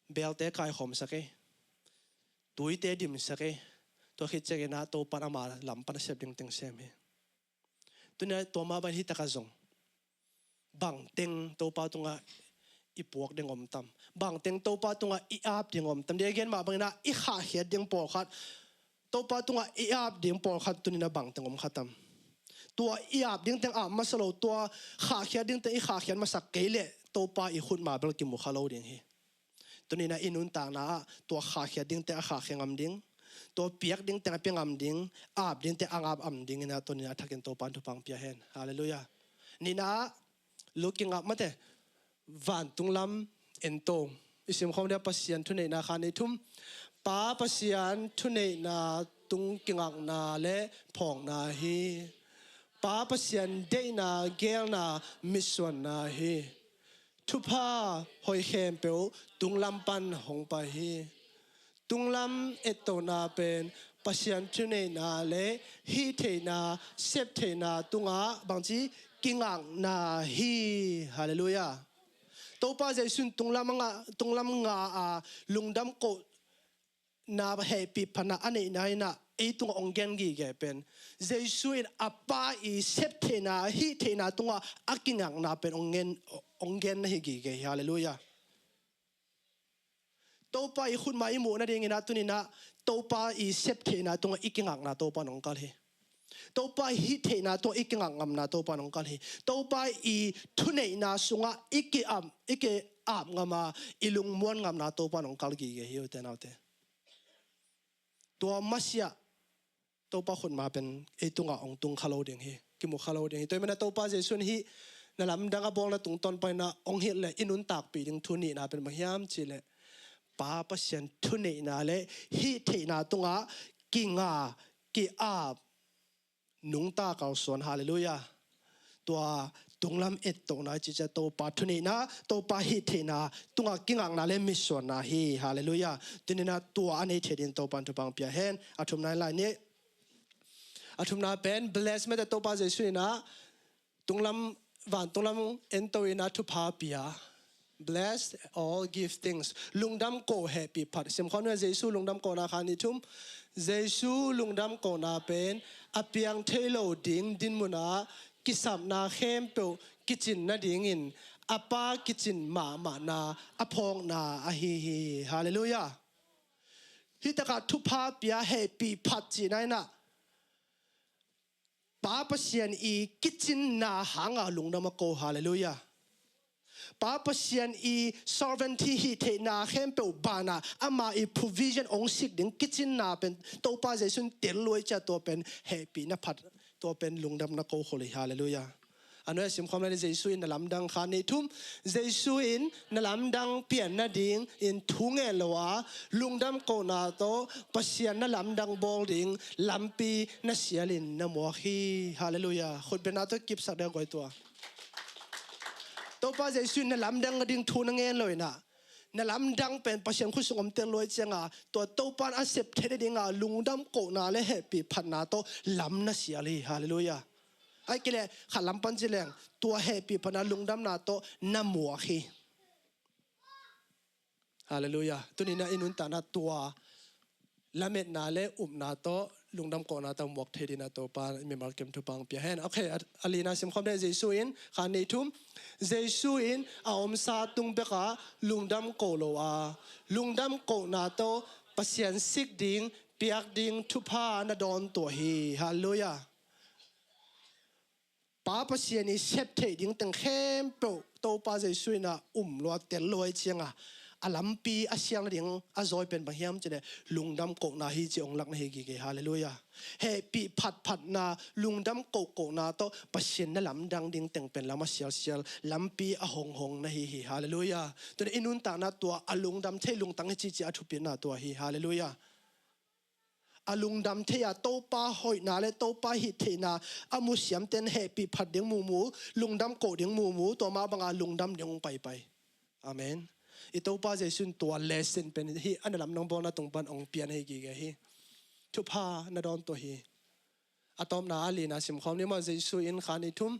belte kaikhawmsak ei, tuite dimsak ei. Tua khit ciangin ah Topa in ama lam pan a sep ding teng sem hi. Tuni-in ah tua mah bangin hih takah zong, bangteng Topa tungah i puak ding om tam? Bangteng Topa tungah i ap ding om tam? Dena i gen mah bangin ah, i khahkhiat ding pawlkhat, Topa tungah i ap ding pawlkhat tuni-in ah bangteng om kha tam? Tua i ap ding teng ap masa lo, tua khahkhiat ding teng i khahkhiat masak kei leh, Topa i khut mah bel kimu kha lo ding hi. Tuni-in ah i nuntakna ah, tua khahkhiat ding teng a khahkhia ngam ding, tua piak ding teng a pia ngam ding, ap ding teng a ap ngam dingin ah, tuni-in ah a thakin Topa in thupha hong pia hen. Halleluiah. Nihna ah, lukingak mate, vantung lam ento. I simkhawm dia, Pasian thuneihna kha ni thum. Pa Pasian thuneihna tung kingakna le phawkna hi. Pa Pasian deihna, geelna, mitsuanna hi. Thupha hoih khempeuh tunglam pan hong pai hi. Tunglam ettona pen Pasian thuneihna le hih theihna, sep theihna tungah bangci, kingakna hi. Halleluiah. Topa Jesu in tunglam nga, tunglam nga a lungdam koh na hehpih phatna a neihna in ah, ei tungah hong gen gige pen, Jesu in a Pa i sep theihna, hih theihna tungah a kingakna pen hong gen, hong gen na hi gige hi. Halleluiah. Topa i khut mah i muh nadingin ah tuni-in ah, Topa i sep theihna tungah i kingakna Topa in hong kal hi. Topa i hih theihna tungah i kingak ngamna Topa in hong kal hi. Topa i thuneihna sungah i ki-ap, i ki-ap ngam a, i lungmuan ngamna Topa in hong kal gige hi, ute naute. Tua masiah Topa khut mah pen ei tungah hong tung kha lo ding hi, kimu kha lo ding hi. Tua ahih manin ah Topa Jesu in hih na lamdang a bawlna tungtawn panin ah hong hilh leh i nuntakpih ding thu nihna pen bang hiam cih leh, Pa Pasian thuneihna le hih theihna tungah kinga, ki-ap, nungta kalsuan. Halleluiah. Tua tunglam ettohna i cih ciang Topa thuneihna, Topa hih theihna tungah kingakna le mitsuanna hi. Halleluiah. Tuni-in ah tua a nei theih dingin Topa in thupha hong pia hen. A thumna i lai ni. A thumna pen, bless mate, Topa Jesu in ah tunglam, vantunglam ento in ah thupha pia. Bless all, give thanks. Lungdam ko, hehpih phat. Simkhawm ni, Jesu lungdam kohna kha ni thum. Jesu lungdam kohna pen a piang thei lo ding dinmun ah kisapna khempeuh kicin nadingin a Pa kicin mahmahna a phawkna ahi hi. Halleluiah. Hih takah thupha pia, hehpih phat cihna in ah Pa Pasian i kicinna hanga lungdam a ko. Halleluiah. Pa Pasian i sovereignty, hih theihna khempeuh banah ama i provision hong sik ding kicinna pen Topa Jesu in tel lua i cih ciang tua pen hehpihna phat tua pen lungdamna kokhol hi. Halleluiah. A nuai a simkhawm lai ni, Jesu in na lamdang, kha nih thum. Jesu in na lamdang pian nadingin thu ngen lo a, lungdam kohna tawh Pasian na lamdang bawl ding lampi na sialin na muak hi. Halleluiah. Khutbetna tawh kipsak deuh koi tua. Topa Jesu in na lamdang nading thu na ngen lo inah, na lamdang pen Pasian khut sung om tel luai cianga, tua Topa in a sep theih nadinga lungdam kohna le hehpih phatna tawh lam na sial hi. Halleluiah. Ai kile, khat lam pan ci leng, tua hehpih phatna lungdamna tawh na muak hi. Halleluiah. Tuninah i nuntakna tua lametna le upna tawh lungdam kohna tawh muak thei dina Topa mimal kem thupha hong pia hen. Okay, a, a lina simkhawm deh. Jesu in, kha nih thum, Jesu in a omsa tung bekah lungdam koh lo a, lungdam kohna tawh Pasian sik ding, piak ding thupha na dawn tuah hi. Halleluiah. Pa Pasian i sep theih ding teng khempeuh Topa Jesu inah um lua tel luai cianga, a lampi a sial nading a zawi pen bang hiam cileh lungdam kohna hi ci hong lak na hi gige. Halleluiah. Hehpih phatphatna, lungdam kohkohna tawh Pasian na lamdang ding teng pen lam a sialsial, lampi a honghong na hi hi. Halleluiah. Tuna i nuntakna tua a lungdam thei lungtang hi cici a thupitna tua hi. Halleluiah. A lungdam thei a Topa hoihna le Topa hih theihna a musiamten hehpih phat ding mumu, lungdam koh ding mumu, tua mah banga lungdam ding hong paipai. Amen. I Topa Jesu in tua lesson pen hi a na lamdang bawlna tung pan hong pian hi gige hi. Thupha na dawn tuah hi. A tawpna a lina simkhawm ni maw. Jesu in, kha nih thum,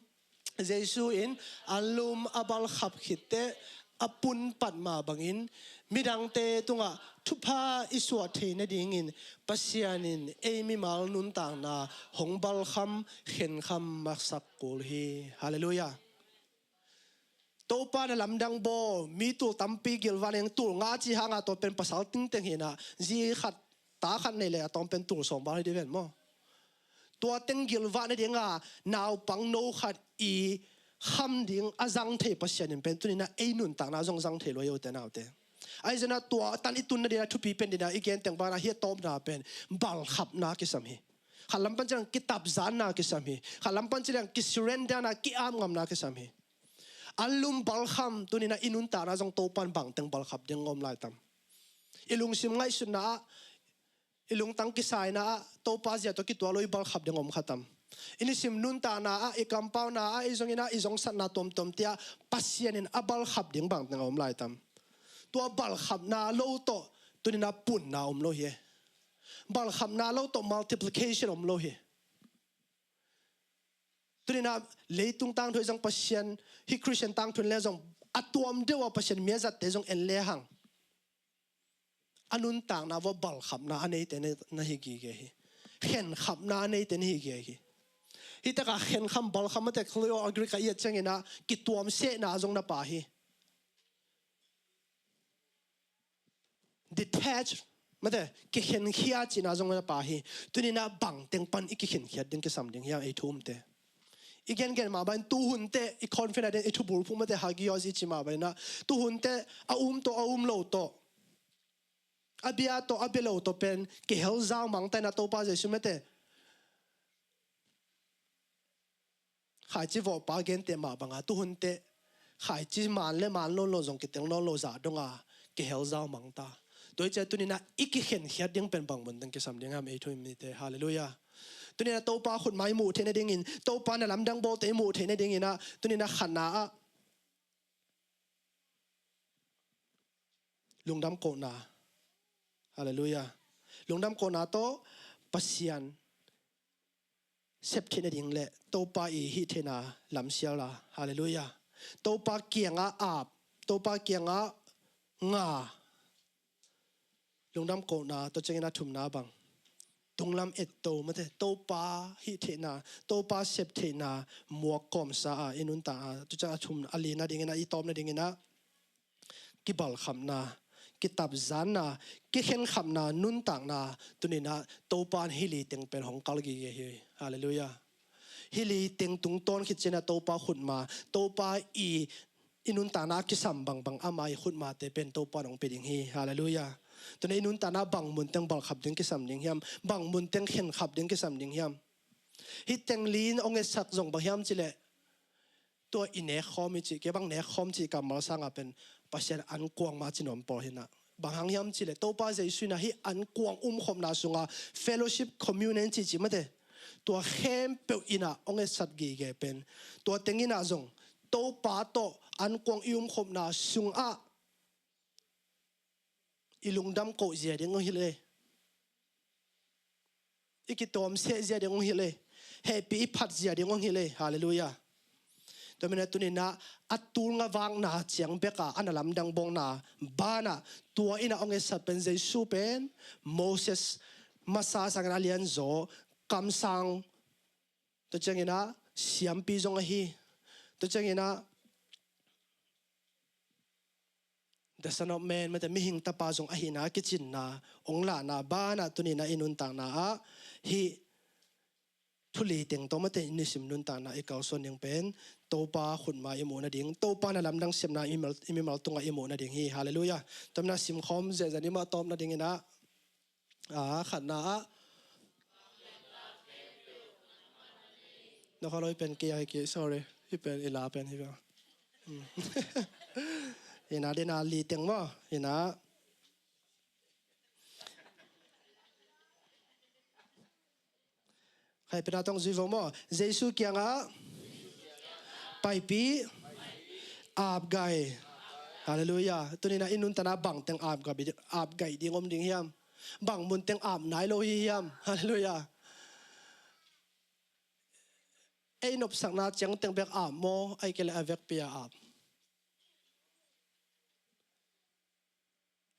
Jesu in a lum a balkhap khitteh a pun pat mah bangin midangte tungah thupha i suah thei nadingin Pasian in ei mimal nuntakna hong balkham khenkham maksak kul hi. Halleluiah. Topa na lamdang bawl, mi tul tampi gilvah nading, tul nga ci hanga tua pen pasal tingteng hinah, zi khat ta khat nei le a tawm pen tul sawm val hi dih ven maw. Tua teng gilvah nadinga naupang no khat i kham ding a zang thei Pasian in pen tuninah ei nuntakna zong zang thei lua hi, ute naute. Ahi zongin tua tan i tun nadinah thupi pen dinah i gen teng banah hi a tawpna pen balkhapna kisam hi. Khat lam pan ciang kitapzanna kisam hi. Khat lam pan ciang kisurrenderna, ki-apngamna kisam hi. A lum balkham tuninah i nuntakna zong Topa in bangteng balkhap ding om lai tam? I lungsim ngaihsutna ah, i lungtang kisaina ah Topa zia tawh kituak lo i balkhap ding om kha tam? I nisim nuntakna ah, i kampauna ah, i zonginah i zongsatna tuamtuam tiah Pasian in a balkhap ding bangteng a om lai tam? Tua balkhapna lo tawh tuninah punna om lo hi. Balkhapna lo tawh multiplication om lo hi. Tuninah leitung tangthu zong Pasian, hih Christian tangthu le zong a tuam deuh a Pasian mi a zatte zong en lehang a nuntakna vua balkhapna a neite na hi gige hi. Khenkhapna a neite na hi gige hi. Hih takah khenkham balkham mate, kleo a Greek a i et cianginah kituamsehna zong na pha hi. Detach, mate, kikhenkhia cihna zong na pha hi. Tuninah bangteng pan i kikhenkhiat ding kisam ding hiam ei thu umte? I gengen mah bangin tuhunte i confident ding i thubulphuh mate, hagios i ci mah banginah tuhunte a um tawh a um lo tawh, a bia tawh a bia lo tawh pen kihel zaumang ta inah Topa Jesu mate, khaici vawhpa gente mah banga tuhunte khaici man le man lon lo zong kitel nawn lo zah donga kihel zaumang ta. Tua hi ciah tuninah i kikhenkhiat ding pen bang munteng kisam ding hiam ei thu i mite? Halleluiah. Tuninah Topa khutma i muh theih nadingin, Topa na lamdang bawlte i muh theih nadinginah tuninah khatna ah lungdam kohna. Halleluiah. Lungdam kohna tawh Pasian sep theih nading le Topa i hih theihna lamsial a. Halleluiah. Topa kiangah ap, Topa kiangah nga. Lungdam kohna, tua ciangin a thumna bang, tunglam etto mate, Topa hih theihna, Topa sep theihna muak kawmsa a i nuntak a, tua ciang a thum, a lina dingin a, i tawpna dingin a kibalkhamna, kitapzanna, kikhenkhamna, nuntakna, tuninah Topa in hih li teng pen hong kal gige hi. Halleluiah. Hih li teng tungtawn khit cianah Topa khutma, Topa i, i nuntakna a kisam bangbang ama i khutmate pen Topa in hong pia ding hi. Halleluiah. Tuna i nuntakna bang munteng balkhap ding kisam ding hiam? Bang munteng khenkhap ding kisam ding hiam? Hih teng li in hong etsak zong bang hiam cih leh, tua i nekkhawm i cih, kei bang nekkhawm cih kammal sangah pen Pasian ankuang mah ci nuam pawl hi in ah. Bang hang hiam cih leh Topa Jesu in ah hih ankuang umkhopna sungah fellowship, communion cihcih mate, tua khempeuh in ah hong etsat gige pen, tua teng in ah zong Topa tawh ankuang i umkhopna sungah i lungdam koh zia ding hong hilh e. I kitawmseh zia ding hong hilh e. Hehpih i phat zia ding hong hilh e. Halleluiah. Tua manin ah tuni in ah a tulngavakna ciang bek a, a na lamdang bawlna banah tua in ah hong etsat pen Jesu pen Moses masa sangin a lianzaw, kamsang, tua ciangin ah siampi zong ahi. Tua ciangin ah the Son of Man, mate, mihing tapa zong ahihna kicinna hong lahna banah tuni in ah i nuntakna ah hih thu li teng tawh, mate, i nisim nuntakna i kalsuan ding pen Topa khutma i muh nading, Topa na lamdang sepna i mimal, i mimal tungah i muh nading hi. Halleluiah. Tua manin ah simkhawm zenzen i mah tawp nadingin ah, a khatna ah, na kha lo, hih pen kei a hi kei, sorry. Hih pen i la pen hi ve. Hmm. Hi in ah, den a li teng maw, hi in ah. Hehpihna tawh zui vo maw. Jesu kiangah paipih, apgai. Halleluiah. Tuni in ah i nuntakna bang teng apgai, apgai ding om ding hiam? Bang mun teng ap nai lo hi hiam? Halleluiah. Ei nopsakna ciang teng bek ap maw, ahih kei leh a vekpi a ap?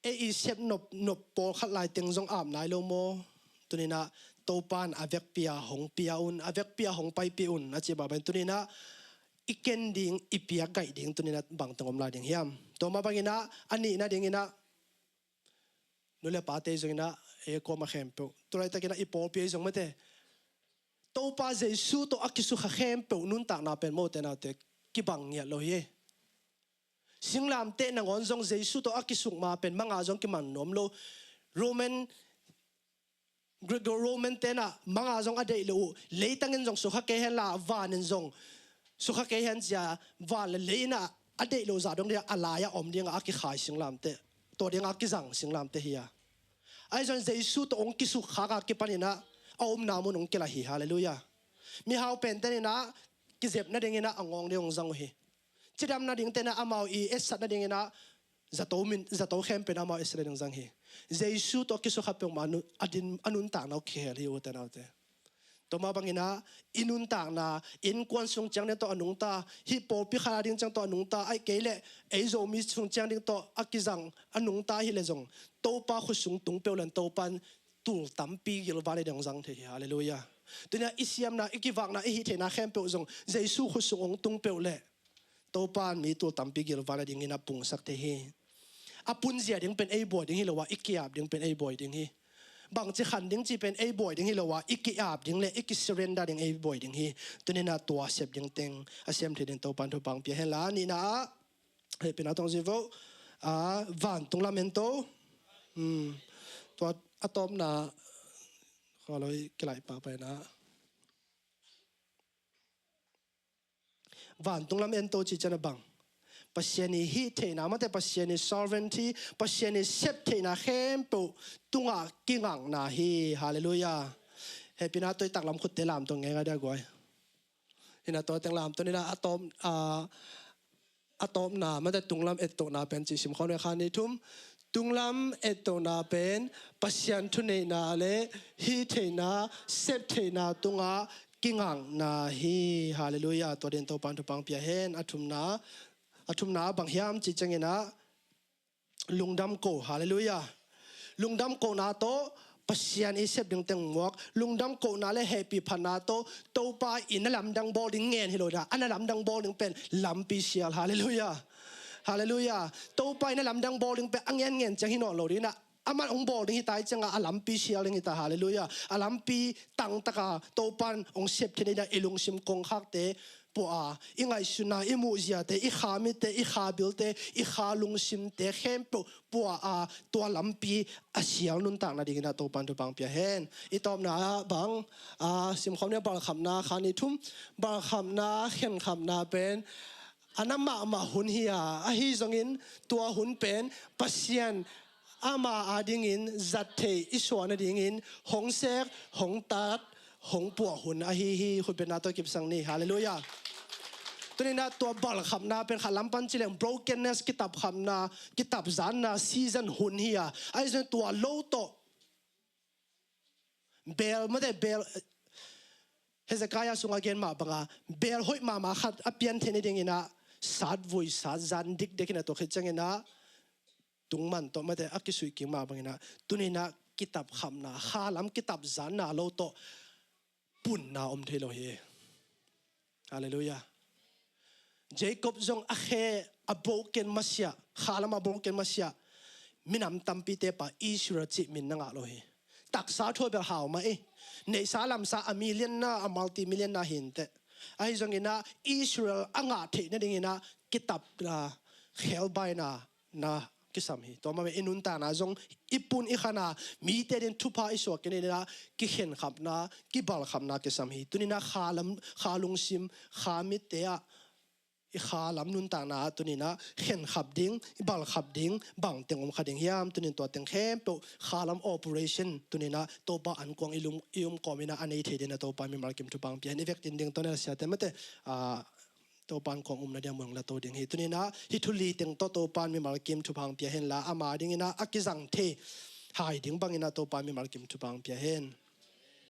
Ei i sep nop, nop pawlkhat lai teng zong ap nai lo maw? Tuni in ah Topa in a vekpi a hong pia un, a vekpi a hong paipih un a ci mah bangin tuni in ah i ken ding, i piak gaih ding tuni in ah bang teng om lai ding hiam? Tua mah bangin ah a nihna dingin ah nu le pate zong in ah, ei kuamah khempeuh, tu laitakin ah i pawlpi ah zong, mate, Topa Jesu tawh a kisukha khempeuh nuntakna pen, mote naute, kibang ngiat lo hi. Singlamteh nangawn zong Jesu tawh a kisuk ma pen manga zong kiman nuam lo. Roman, Greco-Roman te'n ah manga zong a deih lo uh, leitangin zong sukha kei hen la, vanin zong sukha kei hen ci-a, van le lei in ah a deih lo zah dong ding a, a lai-ah om ding a, a kikhai singlamteh, tua ding a kizang singlamteh hi a. Ahi zongin Jesu tawh hong kisukkhak a kipanin ah a omna mun hong kilaih hi. Halleluiah. Mihau pente'n in ah kizep nadingin ah a ngawng ding hong zang uh hi. Cidam nadingte'n ah amau i etsat nadingin ah zato min, zato khempeuh in ah amau etsat nading zang hi. Jesu tawh a kisukha peuhmah a nun, a din, a nuntakna uh kikhel hi, ute naute. Tua mah bangin ah i nuntakna, innkuan sung ciang ding tawh a nungta, hih pawlpi khat a ding ciang tawh a nungta, ahih kei leh ei Zomi sung ciang ding tawh a kizang a nungta hi leh zong, Topa khut sung tung peuh leh Topa in tul tampi gilvan ding hong zang thei hi. Halleluiah. Tuni a i siamna, i kivakna, i hih theihna khempeuh zong Jesu khut sung hong tung peuh leh Topa in mi tul tampi gilvan nadingin a pungsak thei hi. A punzia ding pen ei buai ding hi lo a, i ki-ap ding pen ei buai ding hi. Bangci khan ding cih pen ei buai ding hi lo a, i ki-ap ding le i ki-surrender ding ei buai ding hi. Tuni in ah tua sep ding teng a sem thei ding Topa in thupha hong pia hen la. Nihna ah, hehpihna tawh zui vo. A, vantung lam ento. Hmm. Tua a tawpna, khaw lo, i kilaih pahpah in ah. Vantung lam ento cih ciang a bang? Pasian i hih theihna, mate, Pasian i sovereignty, Pasian i sep theihna khempeuh tungah kingakna hi. Halleluiah. Hehpihna tawh i taklam khutte lamto ngeingai dia guai. Hi in ah tua teng lamto ni in ah, a tawp, a, a tawpna, mate, tunglam ettohna pen cih sim khawm ni, khat, nih, thum. Tunglam ettohna pen Pasian thuneihna le hih theihna, sep theihna tungah kingakna hi. Halleluiah. Tua ding Topa in thupha hong pia hen. A thumna, a thumna bang hiam cih ciangin ah lungdam ko. Halleluiah. Lungdam kohna tawh Pasian i sep ding teng muak. Lungdam kohna le hehpih phatna tawh Topa in na lamdang bawl ding ngen hi lo in ah, a na lamdang bawl ding pen lampi sial. Halleluiah. Halleluiah. Topa in na lamdang bawl ding pen a ngenngen ciang hi nawn lo ding in ah, aman hong bawl ding hi ta, ahih ciangin a lampi sial ding hi ta. Halleluiah. A lampi tangtaka Topa in hong sep khin in ah, i lungsim kongkhakte puah a, i ngaihsutna, i muhziate, i kha mitte, i kha bilte, i kha lungsimte khempeuh puah a, tua lampi a sial nuntakna dingin ah Topa'n thupha hong pia hen. I tawpna ah bang, a, simkhawm ni a, balkhamna, kha nih thum, balkhamna, khenkhapna pen a na mahmah hun hi a, ahi zongin tua hun pen Pasian ama adingin zat theih i suah nadingin hong sek, hong tat, hong puah hun ahi hi. Khutbetna tawh kipsak ni. Halleluiah. Tuni-in ah tua balkhamna pen khat lam pan ci leng brokenness, kitapkhamna, kitapzanna season, hun hi a, ahi zongin tua lo tawh beel, mate, beel, Hezekiah sungah gen mah bangin beel hoih mahmah khat a pian theih nadingin ah satvui, satzan dikdekin ah, tua khit ciangin ah tungman tawh, mate, a kisuih kik mah bangin ah tuni-in ah kitapkhamna, kha lam kitapzanna lo tawh punna om thei lo hi. Halleluiah. Jacob zong a khe a broken masiah, kha lam a broken masiah, minam tampite pa Israel cih min na ngah lo hi. Taksa thu bel hau mah hi. Neihsa lamsa a millionaire, a multi millionaire hi inteh. Ahi zongin ah Israel a ngah theih nadingin ah kitapna, khelbaina na kisam hi. Tua mah bangin i nuntakna zong i pun i khan a, mite adingin thupha i suah kik nadingin ah kikhenkhapna, kibalkhamna kisam hi. Tuni-in ah kha lam, kha lungsim, kha mitte ah, i kha lam nuntakna ah tuni-in ah khenkhap ding, i balkhap ding bangteng om kha ding hiam? Tuni-in tua teng khempeuh, kha lam operation, tuni-in ah Topa ankuang i lum, i um kawmin ah a nei thei dingin ah Topa'n mimal kim thupha hong pia hen. I vekpi ding tawh na siate, mate, a, Topa ankuang umna ding a muang la to ding hi. Tuni-in ah hih thu li teng tawh Topa'n mimal kim thupha hong pia hen la, ama dingin ah a kizang thei hai ding bangin ah Topa'n mimal kim thupha hong pia hen.